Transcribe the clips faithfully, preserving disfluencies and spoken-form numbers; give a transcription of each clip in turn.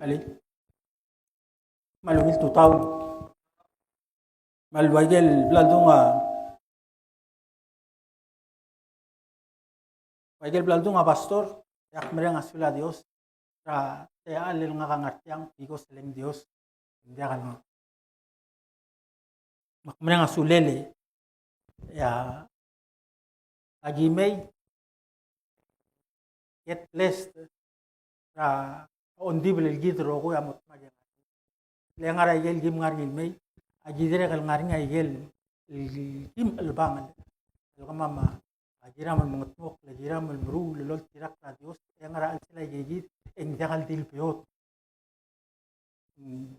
Alii. Me a ungil tutau. Me a ua ikel bla ldung a, ua ikel bla ldung a pastor, e ak mereng a sulel a Dios er a techall el ngak a ngar tiang, because e le ng Dios, ng diak a ngak. Me ak mereng a sulel e a, a ki mei, get blessed er a ongdibel el kid el rokui a mo dmak. Le ngar er a ikel kim ngar er ngii el mei, a ki dirrek el ngar er ngii a ikel, el kim chelebangel el kemam a kiram el mengedmokl, le kiram el meruul el oltirakl er a Dios, e ngar er a chelsel a ikei kid, e ng diak el di el beot.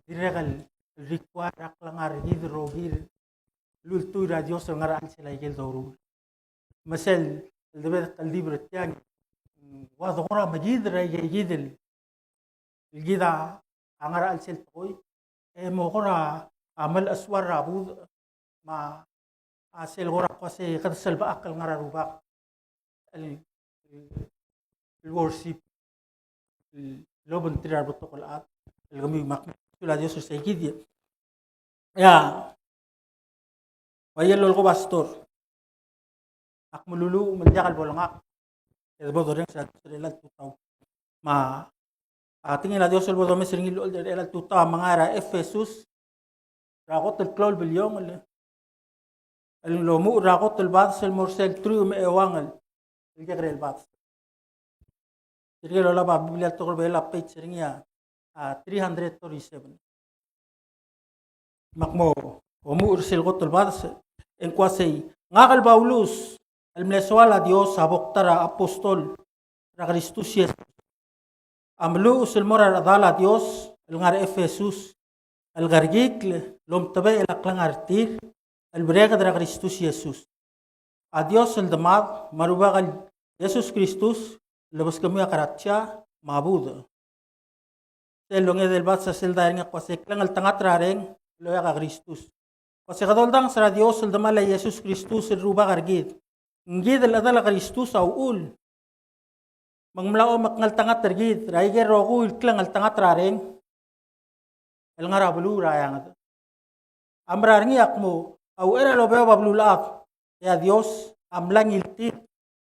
Dirrek el require er a klengar er kid el rokui el ultuil er a Dios el ngar er a chelsel a ikel doruul. Me sel, el debedek el dib er tiang, ua de kora mekid er a ikei kid el, el kid a ngar er a chelsel tekoi, e mo kora melechesuar er a budech, me a sel kora kmo sei kede selbechakl el ngar er a Rubak el, el, el worship, el obengterir a rebetok el chad, el kemiu. Me ak mereng a sulel a Dios er sei kid. Ia, ua ikel lolekoi a pastor, ak meluluuch me ng diak el bo lengak, e de bo dorrenges er a Dios er chelecha el tutau. Me a tekingel a Dios el bo domes er ngii el, er chelecha el tutau a menga er a Efesus, er a kot el klou el bliongel, el lomuchel er a kot el bades el mo er sel truich me a euang el kekerei el bades. Tirke el olab a Biblia el tekoi er a Belau a page er ngii a, a three hundred thirty-seven. Me ak mo omuchel er sel kot el bades, e ng kmo sei, ngak el Paulus, el mle soal a Dios a bo kta er a apostol er a Kristus Jesus, a meluches el mo er a rechedal a Dios el ngar er a Efesus, el kerekikl el omtebechel a klengar er tir el bereked er a Kristus Jesus. A Dios el Demad me a Rubak el Jesus Kristus a lebeskemiu a krasia me a budech. Sel longedei el bades a sel daes er ngii a kmo sei, klengeltengat er a reng el oeak a Kristus. Kmo sei kede oldanges er a Dios el Demal a Jesus Kristus el Rubak er kid. Ng kid el chedal a Kristus a uchul me ng mla omekngeltengat er kid er a ikel rokui el klengeltengat er a reng el ngar er a beluu er a eanged. A mera er ngii a kmo, a uchei er a lobeob a beluulechad, e a Dios a mla ngiltid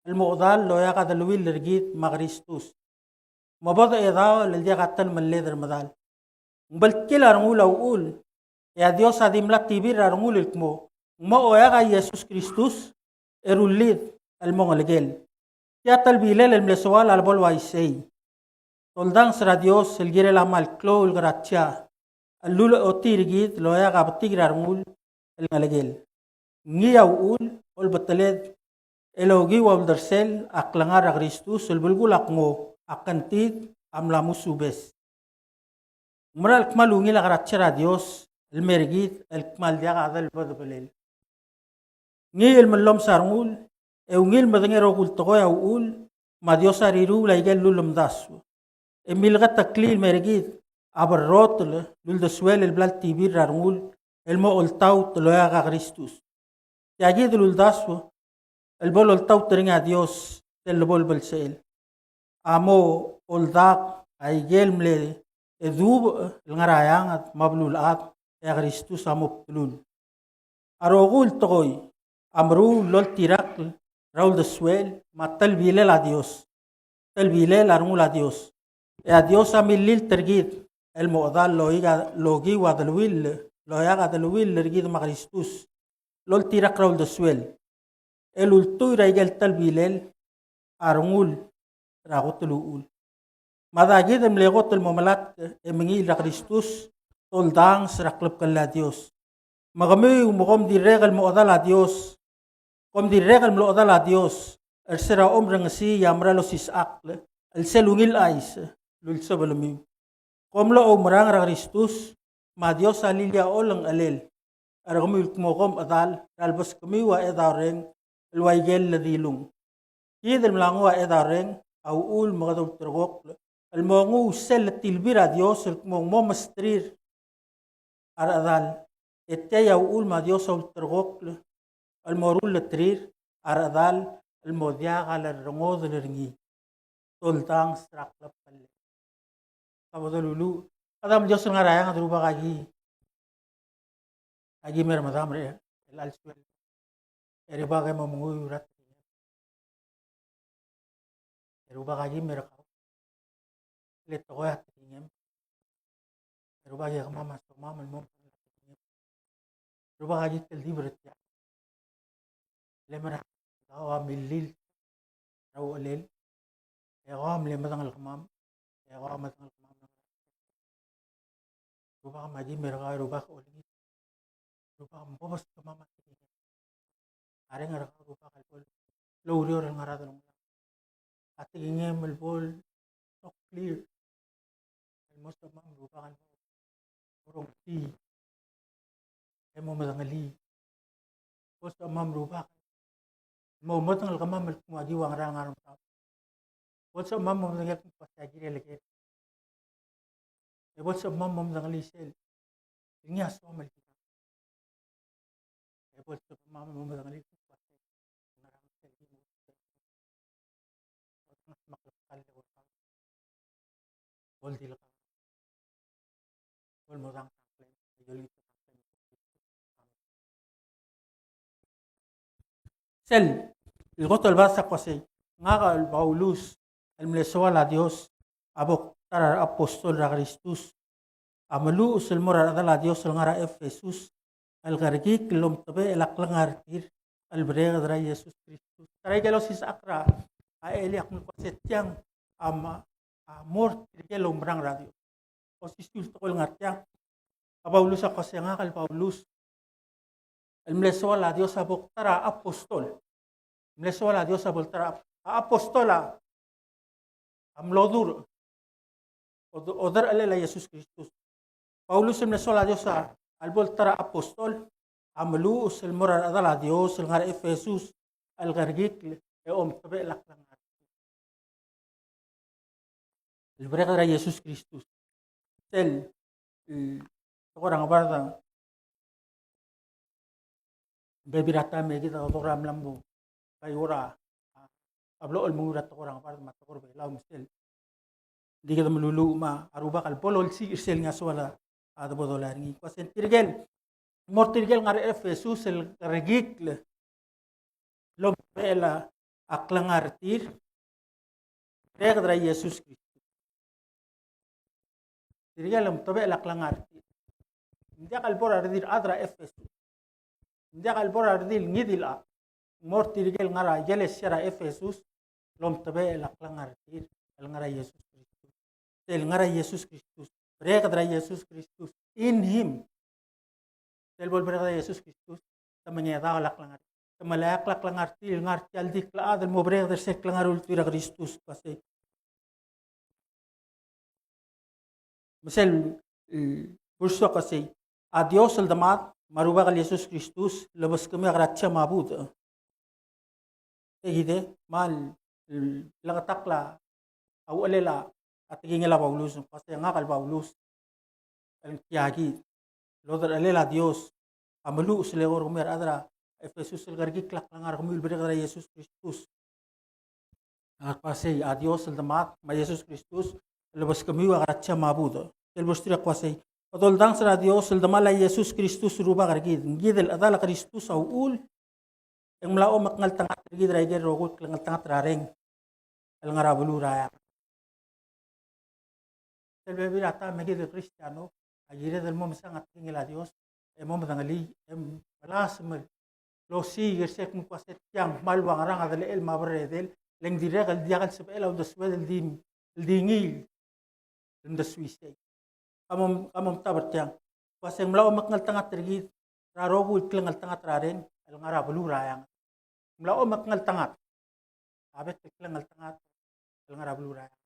el mo chedal el oeak a deleuill er kid me a Kristus, me bo dechedaol el diak a telemelled er medal. Ng beltkil a rengul a uchul, e a Dios a di mla tibir er a rengul el kmo, ng mo oeak a Jesus Kristus e rullid el mo ngelekel. Tia telbilel el mle soal a lebo el uaisei. Toldanges er a Dios el kirel a kmal klou el krasia el lulechotii er kid el oeak a betik er a rengul el ngelekel. Ngii a uchul, olebeteled, el okiu a uldersel a klengar er a Kristus el belkul a kmo a kngtid a mla musubes. Ng mera el kmal ungil a krasia er a Dios el mei er kid el kmal diak a delebedebelel. Ngii el mellomes a rengul, e ungil medengei a rokui el tekoi a uchul, me a Dios a riruul a ikel lulemdasu. E mileketeklii el mei er kid a berrotel el uldesuel el bla ltibir er a rengul el mo oltaut el oeak a Kristus. Tia kid el uldasu el bo loltaut er ngii a Dios sel lebo el belsechel a mo oldak a ikel mle dubech el ngar er a eanged me a beluulechad, e a Kristus a mo bdelul. A rokui el tekoi a meruul el oltirakl er a uldesuel me a telbilel a Dios, telbilel a rengul a Dios. E a Dios a millilt er kid el mo chedal el oeak a, el okiu a deleuill, el oeak a deleuill er kid me a Kristus el oltirakl er a uldesuel el ultuil er a ikel telbilel a rengul er a kot el uchul. Me a diak kid el mle kot el mo melatk e mengiil er a Kristus, toldanges er a klebkellel a Dios. Me kemiu me kom dirrek el mo chedal a Dios, kom dirrek el mlo chedal a Dios er se er a omerrengesii a mera el osisechakl el sel ungil chais el ulsebelemiu. Kom mlo oumerang er a Kristus, me a Dios a lilia a olengelel er kemiu el kmo kom chedal er a lebeskemiu a Chedaol Reng el ua ikel ledilung. Kid el mla nguu a Chedaol Reng a uchul me kede ulterekokl el mo nguu sel letilbir a Dios el kmo ng mo mesterir a rechedal. E tia a uchul me a Dios a ulterekokl el mo rullterir a rechedal el mo diak a lerrengodel er ngii. Toldanges er a klebkellel. Ka bo doluluuch. Chedam el Dios el ngar er a eanged, Rubak, aki, aki mer medam er chelecha el sueleb. E Rubak, e mo menguiu er a tekingem. E Rubak, aki mer kau. Le tekoi a tekingem. E Rubak, e kemam a somam el mo er a tekingem. Rubak, aki teldibel er tiang. Le mera, kau a milil er a uchelel. E kau a mle medengelkemam. E kau a medengelkemam. Rubak, me aki mer kau, Rubak, olengit. Rubak, me bo beskemam a tekingem. A reng er kau, Rubak, el bo loureor el ngar er a delongelam. A tekingem el bo el so clear. El mo sebechemam, Rubak, el mo rongtii e mo medengelii. Bo sebechemam, Rubak, el mo medengelkemam el kmo aki ua ngera el ngar er medam. Bo sebechemam el mo medengei el kmo ua se a kirel el ker. E bo sebechemam el mo medengelii sel ngii a soam el kirel. E bo sebechemam el mo medengelii el kmo ua se ngera sel kirel. Sel, el kot el bas a kmo sei, ngak el Paulus, el mle soal a Dios a bo kta er a reapostol er a Kristus, a meluches el mo er a rechedal a Dios el ngar er a Efesus, el kerekikl el omtebechel a klengar er tir el bereked er a Jesus Kristus. Ta er a ikel osisechakl er a elii a kmo el kmo se tiang a mo, a mo er tirke el oumerang er a Dios. Osisiu el tekoi el ngar tiang. A Paulus a kmo se ngak el Paulus, el mle soal a Dios a bo kta er a apostol. Mle soal a Dios a bo el ta er a ap-, a apostol a, a mlo dul odo-, oderchelel a Jesus Kristus. Paulus el mle soal a Dios a, a lebo el ta er a apostol, a meluches el mo er a rechedal a Dios el ngar er a Efesus, el kerekikl e omtebechel a klengar er tir el bereked er a Jesus Kristus. Sel, e, tekoi er a ngebard, bebil er a taem e kid a dodengei er a mla mo, bai ua, a, a blechoel el menguiu er a tekoi er a ngebard me a tekoi er a Belau me sel di kede meluluuch me a Rubak a lebo lolsiich er sel ngii a soal a debo dolai er ngii. Kmo se tirke el, mo er tirke el ngar er a Efesus el kerekikl el omtebechel a klengar er tir el bereked er a Jesus Kristus. Tirke el omtebechel a klengar er tir. Ng diak el bo er a redil el chad er a Efesus. Ng diak el bo er a redil ngii di el chad. Mo er tirke el ngar er a ikelesia er a Efesus el omtebechel a klengar er tir el ngar er a Jesus Kristus. El ngar er a Jesus Kristus. Bereked er a Jesus Kristus. In him. Sel bo lebereked er a Jesus Kristus, te mengedaol a klengar. Te meleakl a klengar er tir el ngar tia el di klechad el mo bereked er sel klengar er a ultuil er a Kristus, kmo sei. Me sel, e, verse a kmo sei, a Dios el Demad me a Rubak el Jesus Kristus, lebeskemiu a krasia me a budech. E kid e, me a, e, leketakl a uchelel a tekingel a Paulus, kmo se ngak el Paulus, el tia kid el oderchelel a Dios a meluches el eko er kemiu a rechad er a Efesus el kerekikl a klengar er kemiu el bereked er a Jesus Kristus. A kmo sei a Dios el Demad me a Jesus Kristus el lebeskemiu a krasia me a budech. El verse three a kmo sei, a doldanges er a Dios el Demal a Jesus Kristus Rubak er kid, ng kid el chedal a Kristus a uchul e ng mla omekngeltengat er kid er a ikel rokui el klengeltengat er a reng el ngar er a beluu er a eanged. Sel bebil er a taem e kid el Kristiano a kired el mo mesang a tekingel a Dios, e mo medengelii, e melasem el osiik er sel kmo kmo se tiang, kmal ua ngerang a delechel me a berredel, le ng dirrek el diak el sebechel a uldesued el di, el di ngii el mdesuisei. Ka mo, ka mo omtab er tiang. Kmo se ng mla omekngeltengat er kid er a rokui el klengeltengat er a reng el ngar er a beluu er a eanged. Ng mla omekngeltengat. A bek el klengeltengat el ngar er a beluu er a eanged.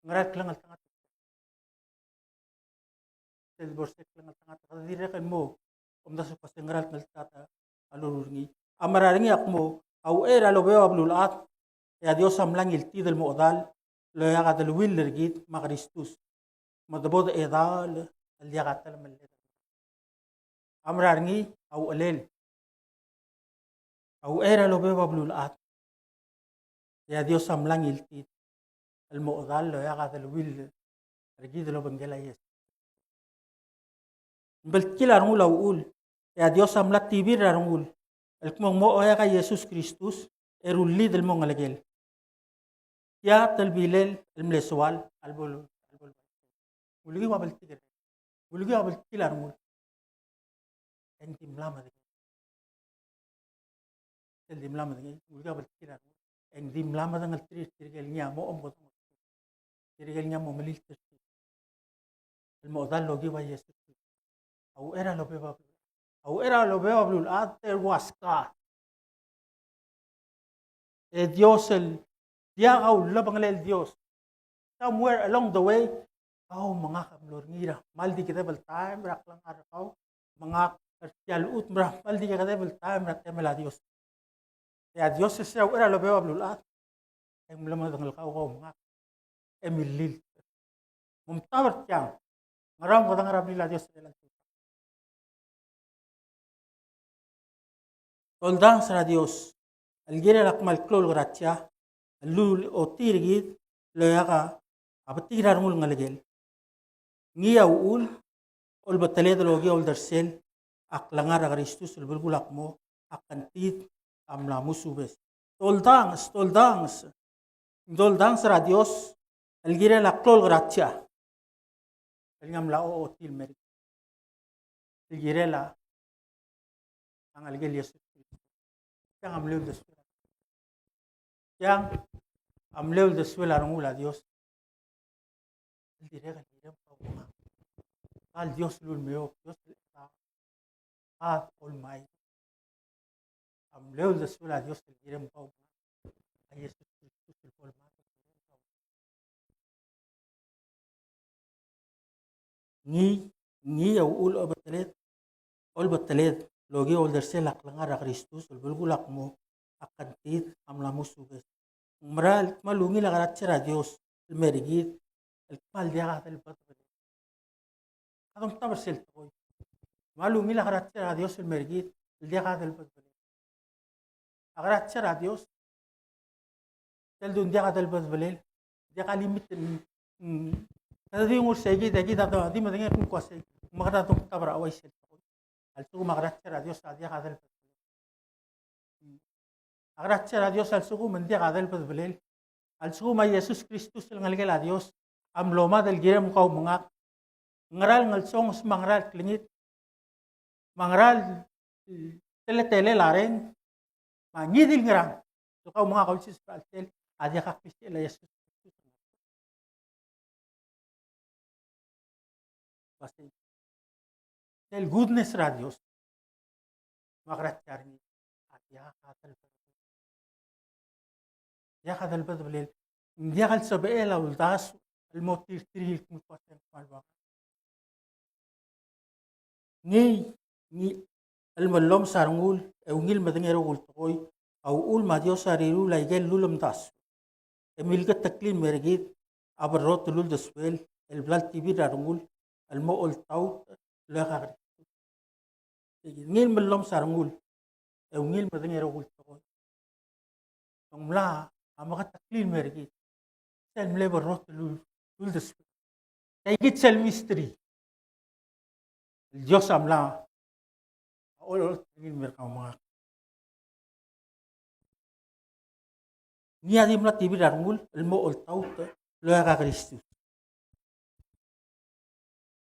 Ngera el klengeltengat? Sel bo er sel klengeltengat, kede dirrek el mo omdasu el kmo se ngera el klengeltengat a loruul er ngii. A mera er ngii a kmo, a uchei er a lobeu a beluulechad, e a Dios a mla ngiltid el mo chedal el oeak a deleuill er kid me a Kristus, me debo dechedaol el diak a telemelled. A mera er ngii a uchelel. A uchei er a lobeu a beluulechad, e a Dios a mla ngiltid el mo chedal el oeak a deleuill er kid el obengkel a Iesus. Ng bltkil a rengul a uchul, e a Dios a mla tibir er a rengul el kmo ng mo oeak a Jesus Kristus e rullid el mo ngelekel. Tia telbilel el mle soal a lebo, a lebo. Ng ulekiu a bltik er, ng ulekiu a bltkil a rengul. E ng di mla medengei. Sel di mla medengei, ng ulekiu a bltkil a rengul. E ng di mla medengelterir tirke el ngii a mo omekedong, tirke el ngii a mo melilt er tir el mo chedal el okiu a Jesus Kristus. A uchei er a lobeob a, a uchei er a lobeob a beluulechad, there was God. E Dios el diak a ulebengelel Dios. Somewhere along the way, kau me ngak a mlo er ngii er a kmal di kedeb el taem er a klengar er kau me ngak, er tia el chutem er a kmal di kedeb el taem er a temel a Dios. E a Dios e se er a uchei er a lobeob a beluulechad, e ng mla medengelkau kau me ngak e milil. Momtab er tiang, ngera omekedong er a blil a Dios er chelechang? Toldanges er a Dios el kirel a kmal klou el krasia el lulchotii er kid el oeak a betik er a rengul el ngelekel. Ngii a uchul, olbeteled el okiu a uldersel a klengar er a Kristus el belkul a kmo a kngtid a mla musubes. Toldanges, toldanges. Toldanges er a Dios el kirel a klou el krasia el ngii a mla ochotii el mer kid el kirel a ngelekel a Jesus Kristus. Tiang a mle uldesuel. Tiang a mle uldesuel a rengul a Dios el dirrek el kirem kau me ngak. Kmal Dios el ulemeob, Dios el, God Almighty. A mle uldesuel a Dios el kirem kau me ngak a Jesus Kristus el bo lemad. Ngii, ngii a uchul, olbeteled, olbeteled el okiu a uldersel a klengar er a Kristus el belkul a kmo a kngtid a mla musubes. Ng mera el kmal ungil a krasia er a Dios el mer kid el kmal diak a delbedebelel. Kede omtab er sel tekoi. Kmal ungil a krasia er a Dios el mer kid el diak a delbedebelel. A krasia er a Dios, sel di ng diak a delbedebelel, diak a limit, mm, kede di ngar er sei kid e kid a di medengei el kmo ng ua sei, me kede omtab er a uaisei. A lsekum a krasia er a Dios a diak a delbedebelel. A krasia er a Dios a lsekum ng diak a delbedebelel, a lsekum a Jesus Kristus el ngelekel a Dios a mlo mad el kirem kau me ngak, ngera el ngelsonges me a ngera el klengit me a ngera el teletelel a reng, me a ngii di el ngerang el kau me ngak a ulsiseb er a chelsel a diak a klisichel a Jesus Kristus. Uaisei. Sel goodness er a Dios me a krasia er ngii a diak a delbedebelel. Diak a delbedebelel. Ng diak el sebechel a uldasu el mo tirterir el kmo ng ua se ng kmal ua. Ngii, ngii el mellomes a rengul e ungil medengei a rokui el tekoi a uchul me a Dios a rirellii a ikel lulemdasu e milketeklii el mer kid a berrotel el uldesuel el bla ltibir er a rengul el mo oltaut el oeak a Kristus. Ngii el mellomes a rengul e ungil medengei a rokui el tekoi. Ng mla a meketeklii el mer kid sel mle berrotel el uldesuel. Tia kid sel mystery el Dios a mla a ololtebedii el mer kau me ngak. Ngii a di mla tibir a rengul el mo oltaut el oeak a Kristus.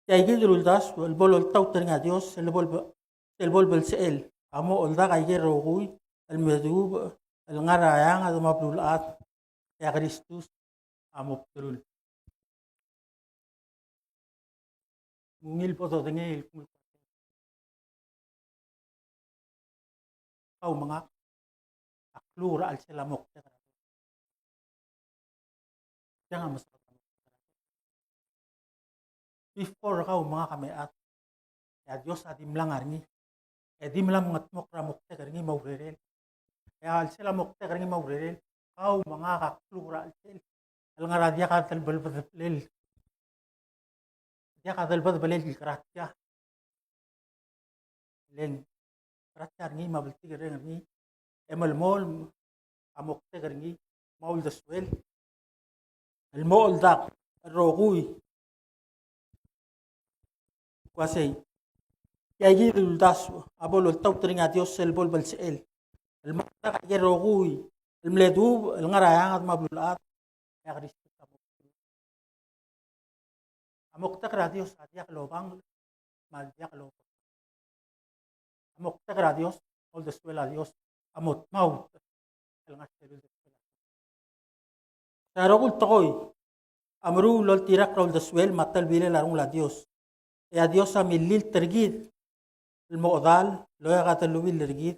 Tia kid el uldasu el bo loltaut er ngii a Dios el bo, el bo lbelsechel a mo oldak a ikel rokui el meduubech el ngar er a eanged me a beluulechad, e a Kristus a mo bdelul. Ng ungil bo dodengei el kmo kau me ngak a kluk er a chelsel a moktek er a Dios. Tiang a mesa before kau me ngak a mechad, e a Dios a di mla ngar er ngii e di mla mengedmokl er a moktek er ngii me a urerel. E a chelsel a moktek er ngii me a urerel, kau me ngak a kluk er a chelsel el ngar er a diak a delbedebelel, diak a delbedebelel el krasia. Le ng krasia er ngii me a bltikerreng er ngii e melemolem a moktek er ngii me a uldesuel el mo oldak el rokui Uasei, tia kid el uldasu a bo loltaut er ngii a Dios el bo el belsechel el mo dak a ikel rokui el mle duubech el ngar er a eanged me a beluulechad, e a Kristus a mo. A moktek er a Dios a diak lobangel me a diak lobangel. A moktek er a Dios, a uldesuel a Dios a mo tmaut el ngar er sel uldesuel a Dios. Se a rokui el tekoi a meruul el oltirakl er a uldesuel me a telbilel a rengul a Dios. E a Dios a millilt er kid el mo chedal el oeak a deleuill er kid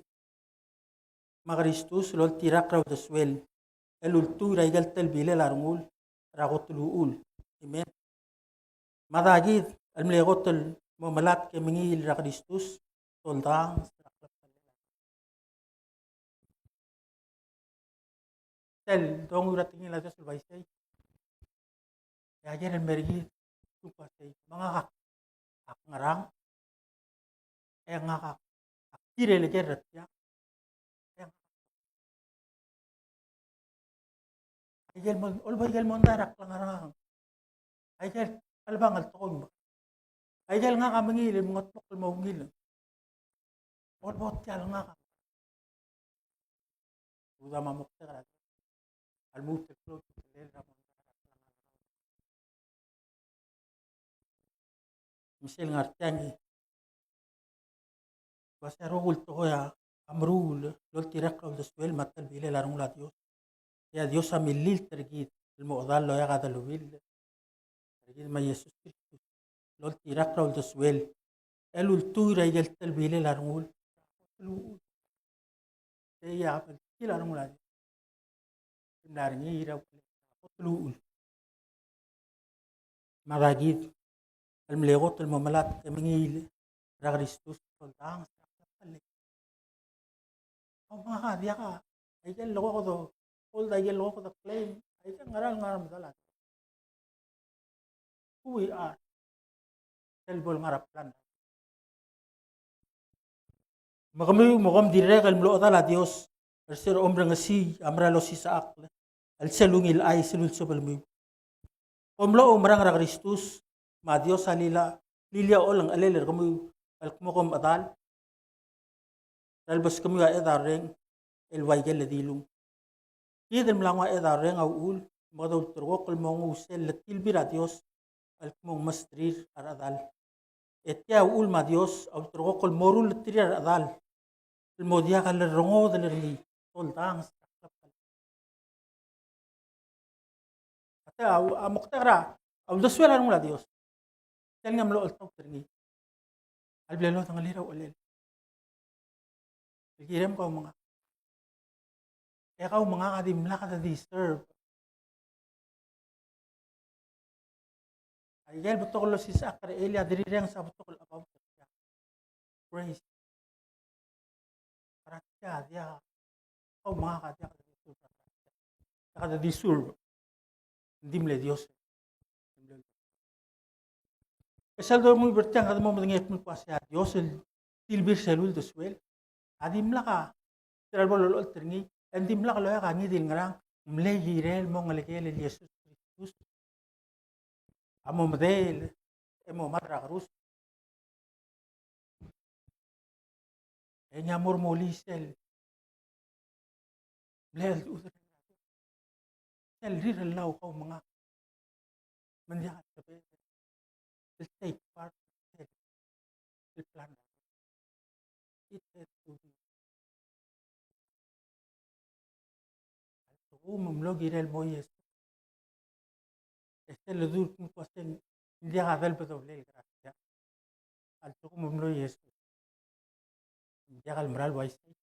me a Kristus el oltirakl er a uldesuel el ultuil er a ikel telbilel a rengul er a kot el uchul. Amen. Mada kid el mle kot el mo melatk e mengiil er a Kristus, toldanges er a klebkellel a. Sel dongu er a tekingel a Dios el uaisei. E a ker el mer kid, ng uaisei, me ngak a kngerang, e ngak a kirel ker er tiang. E ngak a, aikel mo, olbo aikel mondai er a klengar er ngak. Aikel chelebangel tekoi me. Aikel ngak a mengiil el mengetmokl el mo ungil. Olbo tia el ngak a. Uda me a moktek er a Dios a lmuut el klou a ultutelel er a mondai er a klengar er ngak. Me sel ngar tiang e, uase a rokui el tekoi a meruul el oltirakl er a uldesuel me a telbilel a rengul a Dios. E a Dios a millilt er kid el mo chedal el oeak a deleuill er kid me a Jesus Kristus el oltirakl er a uldesuel el ultuil er a ikel telbilel a rengul. Sei a beltkil a rengul a Dios. Mla er ngii er a kot el uchul. Mada kid el mle kot el mo melatk e mengiil er a Kristus, toldanges er a klebkellel. Kau me ngak a diak a, aikel lekok de, hold, aikel lekok de claim aikel ngerang el ngar er a medal a Dios. Who we are. Sel bo el ngar er a plan. Me kemiu me kom dirrek el mlo chedal a Dios er se er a omrengesii a mera el osisechakl el sel ungil chais el ulsebelemiu. Kom mlo oumerang er a Kristus, me a Dios a lilia, lilia a olengelel er kemiu el kmo kom chedal er a lebeskemiu a Chedaol Reng el ua ikel ledilung. Kid el mla nguu a Chedaol Reng a uchul me kede ulterekokl el mo nguu sel letilbir a Dios el kmo ng mesterir a rechedal. E tia uchul me a Dios a ulterekokl el mo ruleterir a rechedal el mo diak lerrengodel er ngii, toldanges er a klebkellel. A ta, a moktek er a uldesuel a rengul a Dios. Tia el ngii a mlo oltaut er ngii. A le bla lodengelii er a uchelel. El kirem kau me ngak. E kau me ngak a dimlak de deserve. Aikel betok el osisechakl er a elii a dirirenges a betok el about er tia. Praise. Krasia a diak, kau me ngak a diak de deserve. Diak de deserve. Ng di mle Dios. E sel donguiu er tiang kede mo medengei el kmo el kmo a Dios el tilbir sel uldesuel a dimlak a, tir a lebo lolecholt er ngii, e ng dimlak loeak a ngii di el ngerang, ng mle kirel el mo ngelekel el Jesus Kristus a mo medel e mo mad er a kerus. E ngii a mo remolii sel mle cheldechudel er sel rirellau kau me ngak. Me ng diak a sebeched el take part el plan. It has to be. A lsekum ng mlo kirel el mo Jesus. E sel ledu el kmo ng uasei ng diak a delebedebelel el krasia. A lsekum ng mlo Jesus. Ng diak el mera el uaisei.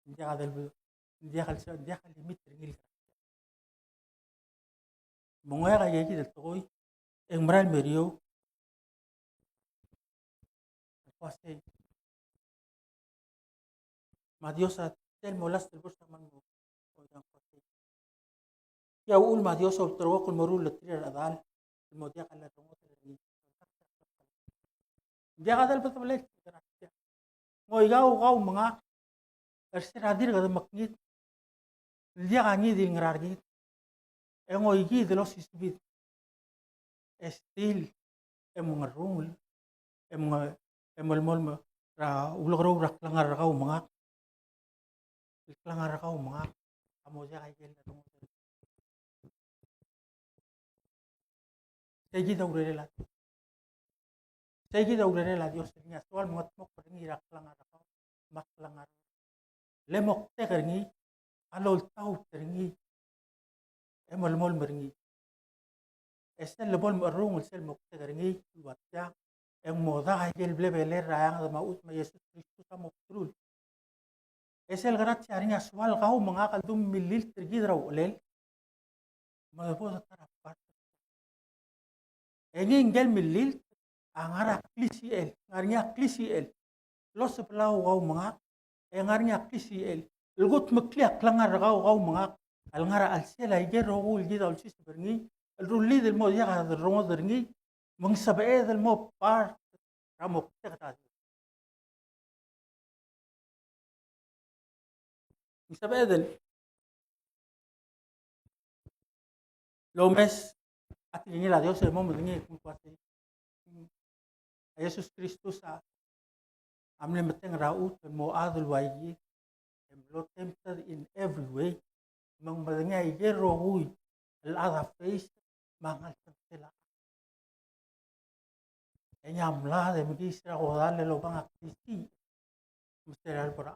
Ng diak a delebedebelel, ng diak el, ng diak el limit er ngii el krasia. Me ng oeak a ikakid el tekoi, e ng mera el meriou. Uasei. Me a Dios a sel mo last el verse a kmal mo, o, ng uasei. Tia uchul me a Dios a ulterekokl el mo ruleterir a rechedal el mo diak a lerrengodel er ngii. Ng diak a delebedebelel el krasia. Ng oikau kau me ngak er se er a dirk demekngit, ng diak a ngii di el ngar er kid, e ng oikid el osisebid. E still e mengerrungel, e menge-, e melemolem er a ulekerreu er a klengar er kau me ngak. El klengar er kau me ngak a mo diak a ikel lerrengodech. Sei kid a urerel a Dios. Sei kid a urerel a Dios er ngii a soal mengetmokl er ngii er a klengar er kau me a klengar er ngii. Le moktek er ngii a loltaut er ngii e melemolem er ngii. E sel lebo el mecherrungel sel moktek er ngii el ua tia, e ng mo dak a ikel blebelel er a eanged me a chutem me a Jesus Kristus a mo bdelul. E sel krasia er ngii a soal kau me ngak el dmu el millilt er kid er a uchelel me bo de ta er a part. E ngii ngikel millilt a ngar er a klisichel, ngar er ngii a klisichel el osebelau kau me ngak, e ngar er ngii a klisichel el kudmeklii a klengar er kau, kau me ngak, el ngar er a chelsel a ikel rokui el kid a ulsiseb er ngii, el rullid el mo diak a lerrengodech er ngii, me ng sebeched el mo part er a moktek er a Dios. Ng sebeched el lomes a tekingel a Dios e mo medengei el kmo ua sei, a Jesus Kristus a, a mle metengel er a chutem el mo chad el ua ikid, e mlo tempted in every way, me ng medengei a ikel rokui el chad a face me a ngalek er sel chad. E ng mla de mekiis er a kodall el obang a klisiich. Me se er a lebo er a,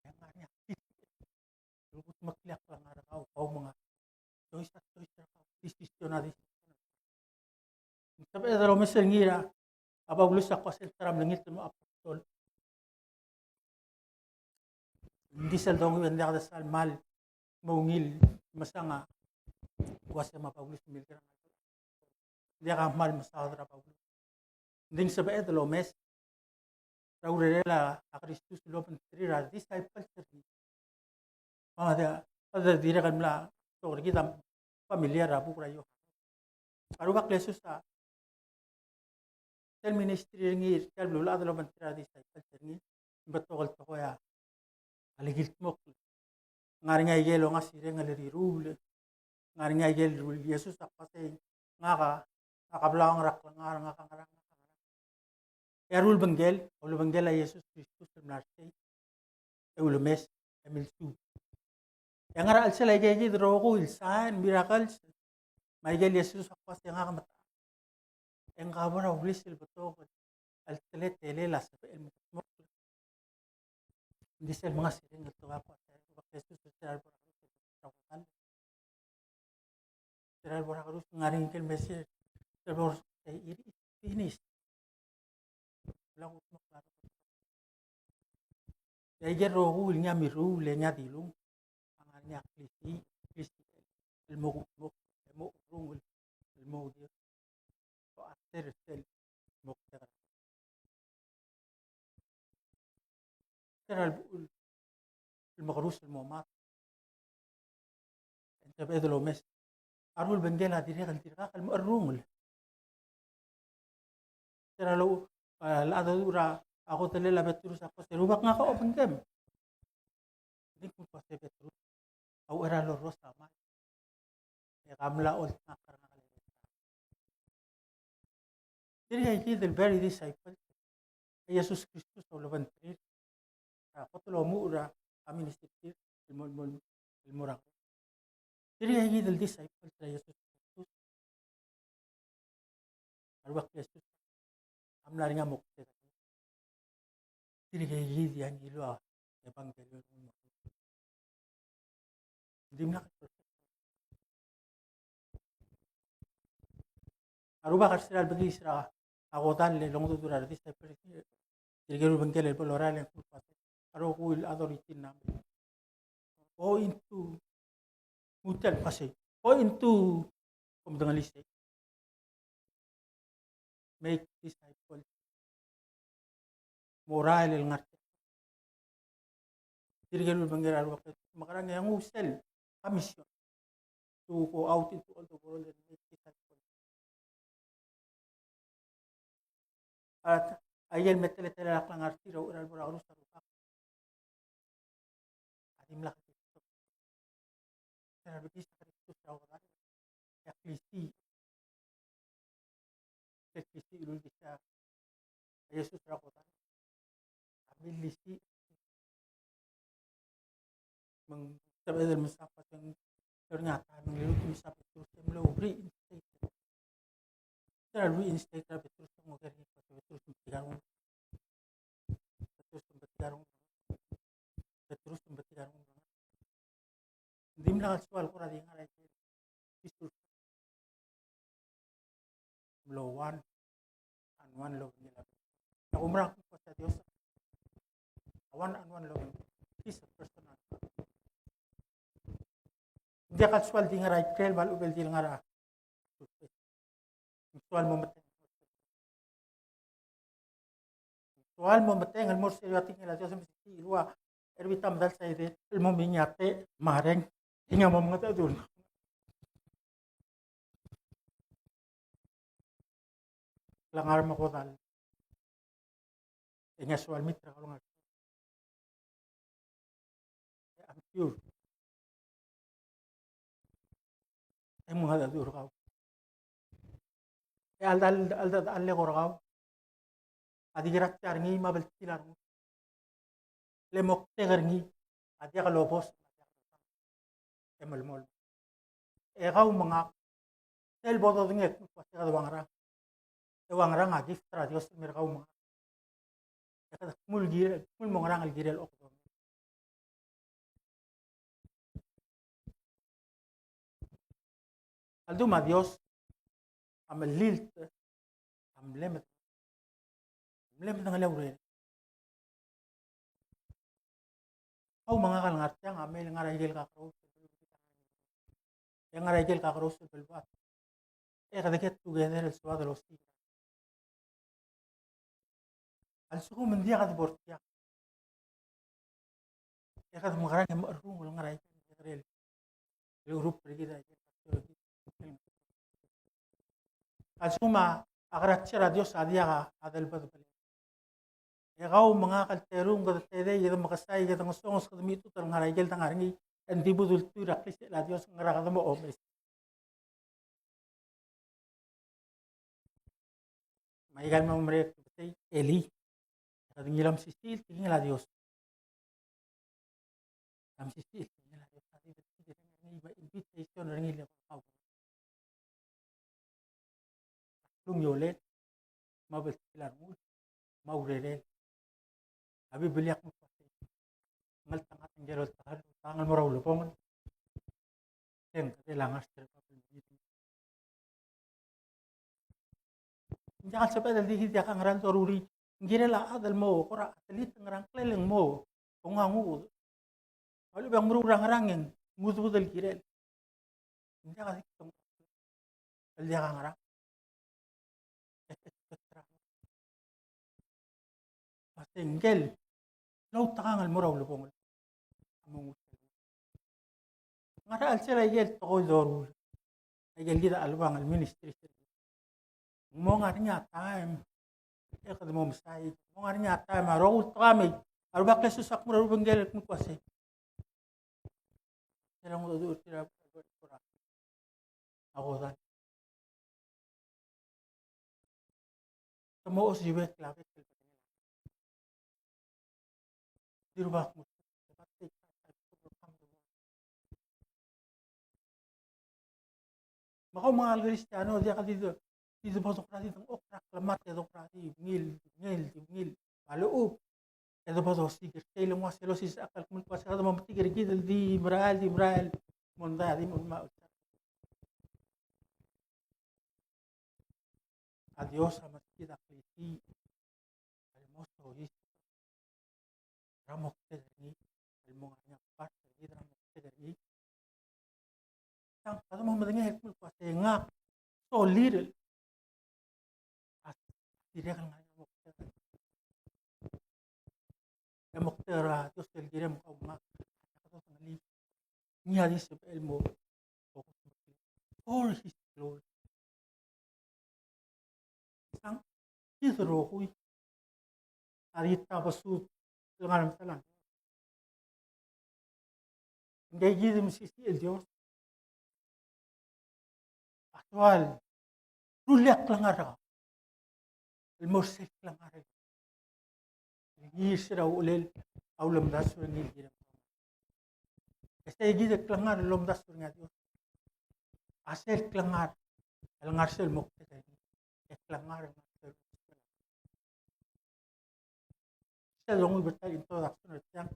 e ng ngar er ngii a klisiich el kudmeklii a klengar er kau, kau me ngak. Choice a choice er kau, decision a decision. Ng sebeched el omes er ngii er a, a Paulus a kmo sel ta er a mlengilt el mo apostol. Ng di sel donguiu e ng diak de sal kmal mo ungil mesang a uase me a Paulus a milkerang. Ng diak a kmal mesaod er a Paulus. Ng di ng sebeched el omes er a urerel a Kristus el obengterir a disciples er ngii. A, a, a dirrek el mla betok er kid a familiar er a buk er a Iohanes. A Rubak el Jesus a sel ministry er ngii er tia el beluulechad el obengterir a disciples er ngii, ng betok el tekoi a lekildmokl. Ng ngar er ngii a ikel ongasireng el riruul. Ng ngar er ngii a ikel ruul. Jesus a kmo sei, ngak a, ngak a blaong er a klengar, ngak a ngerang, ngak a ngerang. E a rulebengkel, ulebengkel a Jesus Kristus el mla er sei e ulemes e milsuub. E ngar er a chelsel a ikakid el rokui el sign, miracles, me a ikel Jesus a kmo sei ngak a metacher. E ng kabo er a ulis el betok el teletelel a sebechel el mengedmokl. Ng di sel mengasireng el tekoi a kmo sei, Jesus, se er a lebo er a kerus, se er a lebo er a kerus, ng ngar er ngii ikel message, se er a lebo er a kerus, it is finished. Bla kudmokl a rokui. E a ikel rokui el ngii a mirruul e ngii a dilung a ngar er ngii a klisiich, klisiich el mo kudmokl, el mo urungel, el mo udir. So a ter sel moktek er a, se er a lebo el mekerus el mo mad. E ng sebeched el omes. A rulebengkel a dirrek el dirkak el mecherrungel. Se er a lo, a, loduch er a kodellel a Petrus a kmo sei, Rubak, ngak a obengkem. Ng di kmo sei a Petrus, a uchei er a lorros a mad e ke mla oltngakl er ngak el. Tirke ikid el very disciples a Jesus Kristus a ulebengterir er a kot el omuchel er a ministry er tir el mo, el mo, el mo er a. Tirke ikid el disciples er a Jesus Kristus a Rubak el Jesus a mla er ngii a moktek. Tirke ikid a ngiluu a ebangkelio el mo. Dimlak. A Rubak er se er a lebekiis er a kodall el ongedecheduch er a redisciples, tirke el rubengkel el bo lorael e ng kmo sei, a rokui el authority el ngar er ngii. Go into, mutel kmo sei, go into, kom medengelii sei. Make disciples. Morael el ngar er tirke el rubengkel a Rubak, mekerang e nguu sel commission to go out into all the world and make disciples. A, a ikel meteletelel a klengar er tir a uchei er a lebo er a kerus a Rubak a dimlak. Se er a lebekiis a Kristus er a kodall e a klisiich. di uluuchais a Jesus er a kodall. A millisii. Me ng sebeched el mesa kmo se ng er ngii a taem e ng liluut el mesa Petrus e mlo reinstate. Se er a reinstate er a Petrus e ng oker er ngii kmo se Petrus ng betik a rengul. Petrus ng betik a rengul. Petrus ng betik a rengul. Ng dimlak el soal kora di ngar er a ikrel. Mlo one on one el obengkel a Dios. Ak oumerang el kmo se a Dios a one on one el obengkel. He's a personal. Ng diak el soal di ngar er a ikrel me a lechub e di ngar er a. Ng soal mo metengel. Ng soal mo metengel el mo er sel ua tekingel a Dios me se tia el ua er bita medal saide el mo mengiatek me a reng. E ng mo mengedecheduch. Klengar me a kodall. E ng soal mit er a kau el ngar. I'm sure. E ng mengedecheduch er kau. E a lda, a lda, a lda, a leko er kau. A di ker a tia er ngii me a bltkil a rengul. Le moktek er ngii a diak lobos, e melemolem. E kau me ngak, sel bo dodengei el kmo se kede ua ngerang. E ua ngerang a gift er a Dios el mei er kau me ngak. E kede kmu el kirel, kmu el mo ngerang el kirel okedongel. A ldu me a Dios a melilt, a mle med-, mle medengelii a urerel. Kau me ngak el ngar tiang a mei el ngar er a ikel kakerous. E ngar er a ikel kakerous el beluad. E kede get together el soad el osiik. A lsekum ng diak a debo er tiang, e kede mekerang e mecherrungel el ngar er a ikel, el group er kid a ikel. A lsekum a, a grace er a Dios a diak a delebedebelel. E kau me ngak el terung, kede tedei, kede mekesai, kede ngesonges, kede mitut el ngar er a ikel de ngar er ngii, e ng di bo dultuil er a klisichel a Dios, ngera kede mo omes. Me aika el mo merek el sei, Eli. Kede ngilai a mesisiich el tekingel a Dios. A mesisiich el tekingel a Dios. A di, di, di, di, invitation er ngii el kau. Klungiolel, me a bltkil a rengul, me a urerel. A Biblia a kmo ng ngeltengat ngike el oltak, oltak el mo er a ulebongel. Ng kede ngar er a Bible. Ng diak el sebeched el di diak a ngerang el doruul. Ng kirel a chad el mo kora athlete, ngerang, klel e ng mo ongangu. A lechub e ng meruul er a ngerang e ng ududel el kirel. Ng diak a di tong el diak a ngerang. Me se ngike el loutekangel el mo er a ulebongel a mo nguu. Ngera el sel aike el tekoi el doruul. Aike el kid a chelebangel el ministry. Ng mo ngar er ngii a taem e kede mo mesai. Ng mo ngar er ngii a taem a rokui el tekoi a mei. A Rubak el Jesus a kmo er a rubengkel el kmo el kmo se, sel lengedecheduch er tir a, a kodall. Te mo osibek el bek el bedengel. Di Rubak mo. Me kau me ngak el Kristiano, diak di, di debo dokora di dengchokl er a klemat e dokora di ngil, ngil, ngil. Me a lechub e debo dosiik er sel lenguu a sel osisechakl el kmo el kmo se kede mo metik er kid el di merael, di merael. Mondai a di mo me a A Dios a meskid a klisiich el mo soiseb er a moktek er ngii, el mo ngar er ngii a part er ngii er a moktek er ngii. Tang, kede mo medengei el kmo el kmo se ngak so little. A dirrek el ngar er ngii a moktek. E moktek er a Dios el kirem kau me ngak. Ngii a di sebechel el mo for his glory. Sang kid el rokui a di tabesud el ngar er a mesalang. Ngii a kid el mesisiich el Dios. A soal, rullii a klengar er kau. el mo er sel klengar el ngii er se er a uchelel a ulemdasu er ngii el kirem. E sei kid el klengar el lomdasu er ngii a Dios. A sel klengar el ngar er sel moktek er ngii. E klengar el ngar er sel moktek er ngii. Sel donguiu er a ta el introduction er tiang,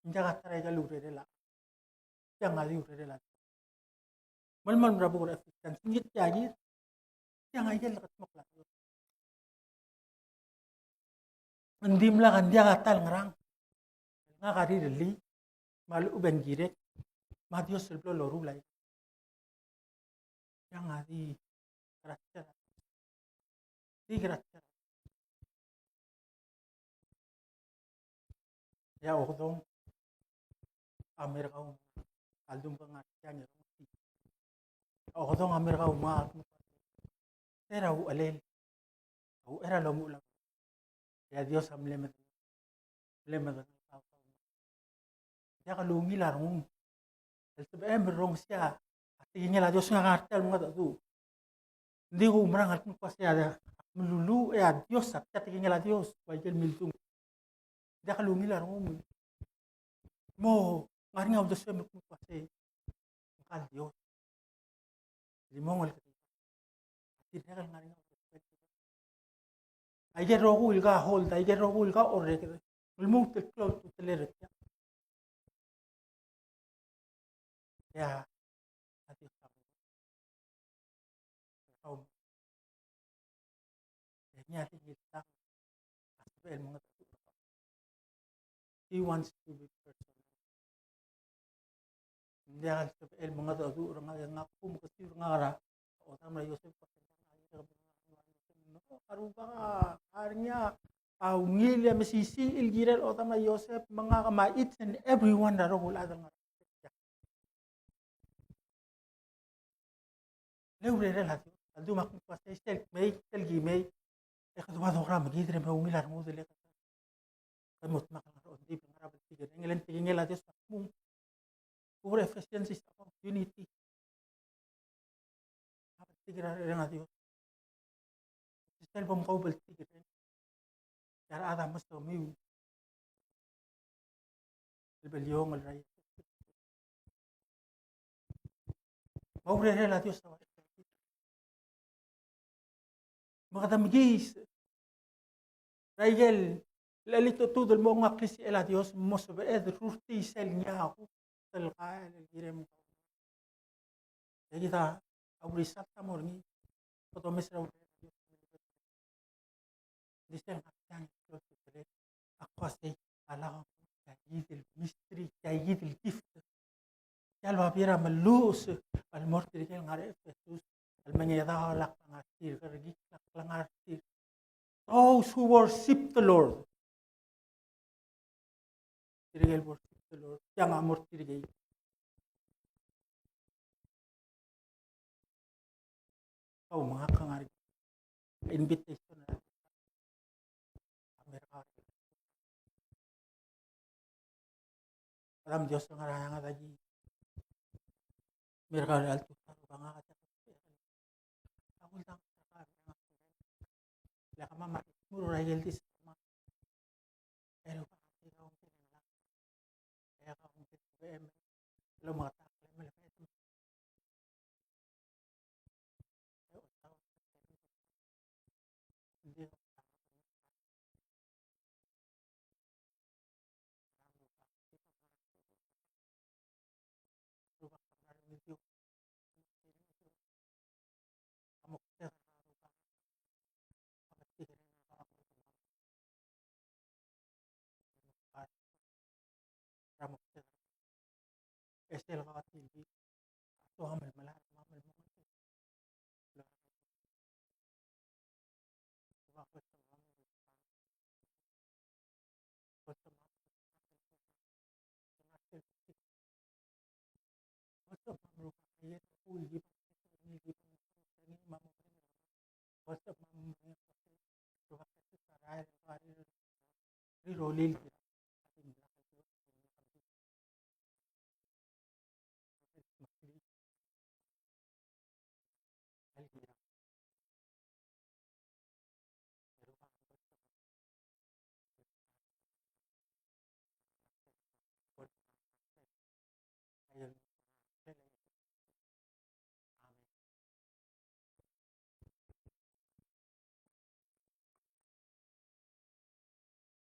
ng diak a ta er aika el urerel a, tiang a di urerel a. Melemolem er a buk er a Ephesians, ng tia kid, tiang a ikel dekedmokl a Dios. Ng dimlak, ng diak a ta el ngerang el ngak a rirellii me a lechub e ng kirek me a Dios el blo loruul a. Tiang a di gracia. Di gracia. E a okedong a mer kau a ldumkang a tiang e a okedong a mer kau me a, se er a uchelel a uchei er a lomuchel a, e a Dios a mle med-, mle medengei el kau. Diak lungil a rengum el sebechem el rongesii a tekingel a Dios. Ngak a ngar tia el mengedecheduch. Ng di kumerang el kmo kua sei a meluluuch e a Dios a tia tekingel a Dios, ua ikel mildung. Diak lungil a rengum el mo ngar er ngii a uldesuem el kmo kua sei ngkal Dios. Di mo ngelekel a tirke el ngar er ngii a uldesuem. Aike el rokui el ka hold, aike el rokui el ka orreked el lmuut el klou a ultutelel er tiang. E a, a Dios a, e ngii a di ngii el tang a sebechel el mengedecheduch. He wants to be personal. Ng diak el sebechel el mengedecheduch er ngak e ngak a kumekesiu er ngak er a odam er a Joseph. A Rubak a ngar er ngii a ungil e mesisiich el kirel odam er a Joseph me ngak me a each and every one er a rokui el chad el ngar er a Le urerel a Dios a ldu me a kmo kua sei sel kmei, sel kimei, e kede ua doker a mekngit e me ungil a rengud el kede mo dmak el ngar er a ongdibel el ngar er a bltikerreng. E le ng tekingel a Dios a kmo, Ephesians is about unity. A bltikerreng a Dios. Sel bo mkau bltikerreng. E a rechad a meskemiu el beliongel er a Iesus. Me a urerel a Dios a uaisei. Me kede mekiis er a ikel chelitechetud el mo nguu a klisichel a Dios, mo sebeched el rurtii sel ngii a kuk sel kael el kirem. E kid a urisat a mo er ngii, kede omes er a urerel a Dios. Ng di sel ngar tiang el klou a ultutelel a kua sei a lak a tia kid el mystery, tia kid el gift. Tia el babier a meluches el mo er tirke el ngar er a Ephesus el mengedaol a klengar er tir, kerekikl a klengar er tir. Those who worship the Lord. Tirke el worship the Lord. Tiang a mo er tirke. Kau me ngak a ngar er a invitation er a Amerika. Adam Dios a ngar er a eanged a ki Amerika er a altu, a Rubak, ngak a tia. A kuldang a Rubak, ngak a tia. Le kemam a mur er a ikel dis kemam. E Rubak, a tia,